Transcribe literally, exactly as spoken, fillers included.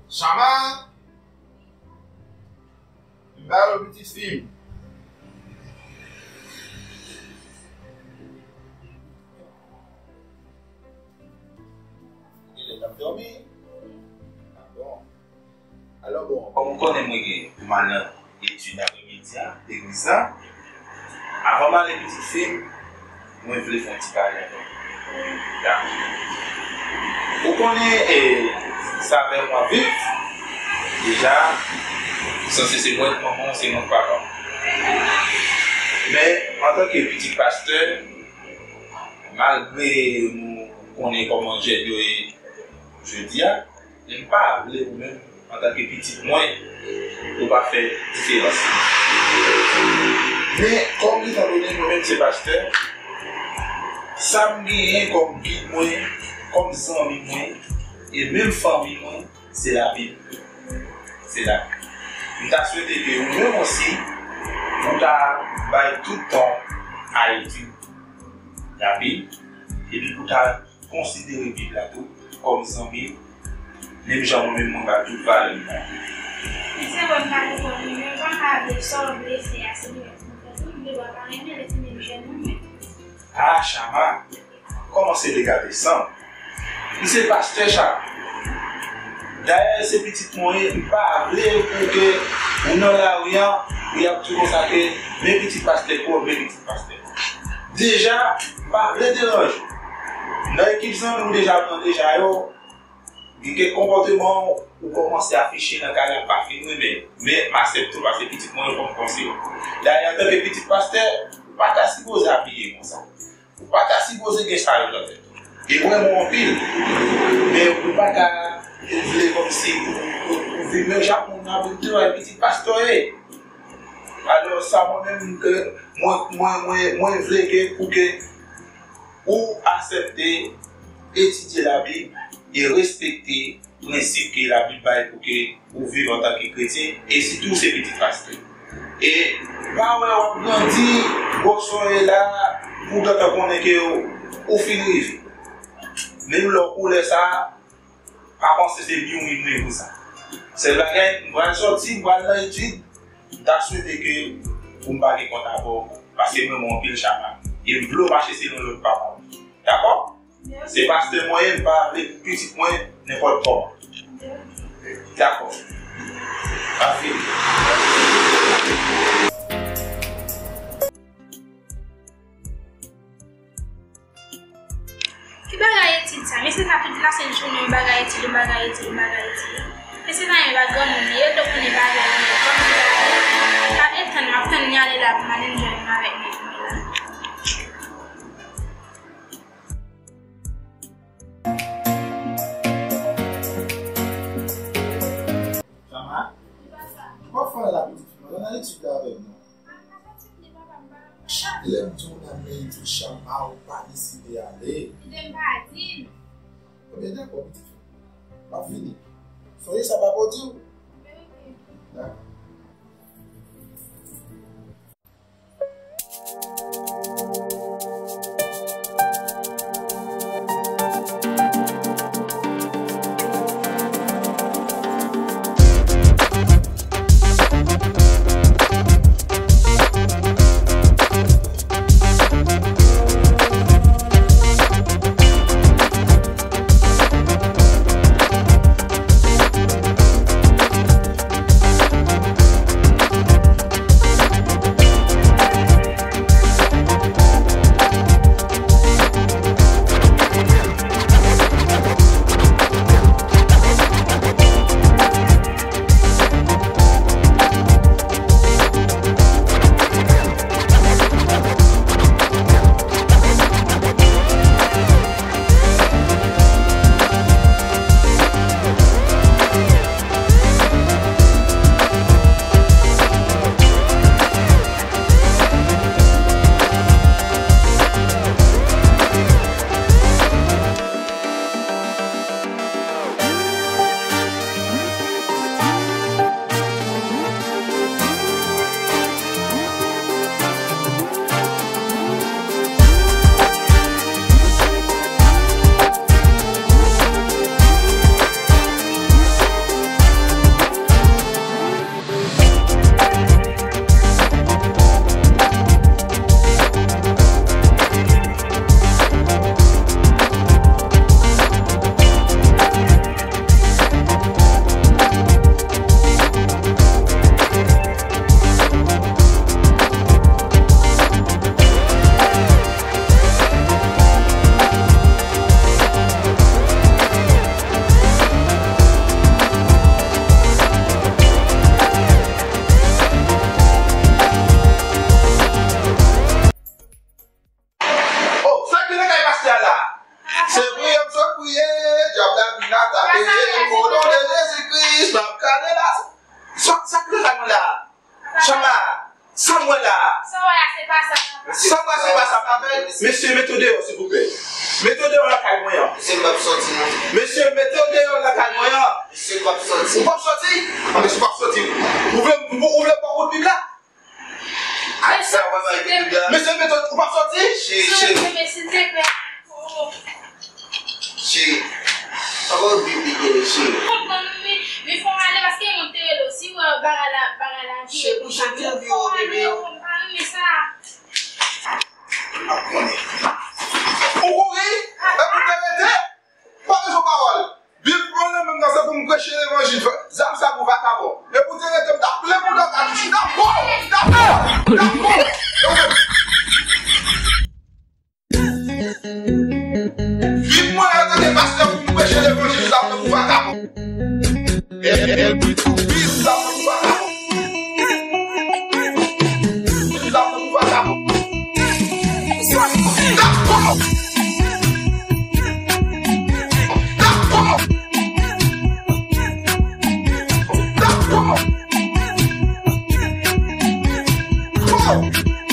Chama! M ba yo pitit fi m. Genlè l ap dòmi. Ah bon. Alò bon, kòm ou konnen mwen gen pou m al nan etid apremidi a, legliz la, avan m ale pitit fi m, mwen vle fè yon ti pale avè w. Dakò. Ou konnen, e, sa avè mwen viv, deja, sanse se mwen k manman w, se mwen k papa w. Men, antanke pitit pastè, malgre nou konnen kòman jèn yo ye jodi a, men m pa vle ou menm, antanke pitit mwen, ou pa fè diferans. Men, kòm etandone mwen menm se pastè, sa m genyen kòm gid mwen, kòm zanmi mwen, e menm fanmi mwen, se Labib. Se Labib. M ta swete ke ou menm osi, ou ta bay tout tan a etid Labib, epi pou ta konsidere Bib la tou kòm zanmi, menm jan mwen menm mwen ba tout valè m nan. Misye wè m pa gen pwoblèm, men m pa ka vle sa w vle se a, se li menm pou m fè tou, m gen dwa pa renmen l, se menm jèn mwen menm. Ah, Chama, kòmanse degade san m. M se pastè, Chama. Dayè, se pitit mwen ye, m pa vle pou ke ou nan lari a, pou y ap di w konsa ke men pitit pastè pwòp, men pitit pastè pwòp. Deja, m pa vle deranje w. Nan ekip zanmi w deja pran deja yo, gen kèk konpòteman ou kòmanse afiche nan kay la, m pa fin renmen yo. Men, m aksepte w paske pitit mwen yo fò m panse yo. Dayè, antanke pitit pastè, ou pa ta sipoze abiye konsa. Ou pa ta sipoze gen sa yo nan tèt ou. E m renmen w anpil. Men ou pa ka vle kòmsi ou, ou, ou viv menm jan ak moun nan, pou di w pitit pastè w ye. Alò, sa mwen menm, ke mwen, mwen, mwen, mwen vle ke, pou ke ou aksepte etidye Labib e respekte prensip ke Labib bay pou ke ou viv antanke kretyen, e sitou ou se pitit pastè. E pa wè w ap grandi, gwosè w ye la, pou w gentan konnen ke ou, ou fin rive. Menm lè w koulè sa, pa panse se byen ou vin pou sa. Sèl bagay, m pral sòti, m pral nan etid, m ta swete ke pou m pa gen kont avè w, paske m renmen w anpil, Chama. E m vle w mache selon lòd papa w. Dakò? Se pastè mwen ye, m pa vle pitit mwen nenpòt kòman. Dakò. Pa fini. Ki bagay etid sa? Mesye sa tout lasent jounen, yon bagay etid, yon bagay etid, yon bagay etid. Mesye sa yon bagay granmoun li ye, l dwe konnen bagay li ye, kòm li bagay. L ap etann, m ap tann li ale la pou m al enjoy m avèk nèg mwen la. Chama? Ki pa sa? Ou pa fè la pitit fi mwen, nan etid la avè m non. Chak lè m di w n al nan etid Chama, ou pa deside ale. Kite m pa di l. Ebyen dakò pitit fi. M ap vini. Sonje sa papa w di w. Dakò. Mesye, mete w deyò, silvouplè. Mete w deyò lakay mwen an. Mesye, m p ap sòti, non. Mesye, mete w deyò lakay mwen an. Mesye, m p ap sòti. Ou p ap sòti? Ah, mesye, w p ap sòti. Ou vle, ou, ou vle m ba w kout Bib la? Ay, sa, w ap bay kout Bib la? Mesye, mete w, ou p ap sòti? Cheri, cheri. Cheri, anba Bib li gen, cheri. Konprann, men, men fò w ale, paske moun te rele w. Si w wè bagay la, bagay la vire konsa, men fò w ale, konprann, men sa. M ap konnen. Ou kouri? Epi w te rete? Pa bezwen pawòl. Bib mwen nan men m nan, se pou m preche levanjil. Zam sa pou vakabon. Epi w te rete, m t ap plen bouda katouch. M t ap bon, m t ap bon, m t ap bon. Bib mwen nan, tande pastè, pou m preche levanjil, zam nan pou vakabon. El, el, el, Bib la pou vakabon. Bib la pou vakabon. Dakò. Dakò. Dakò. Dakò.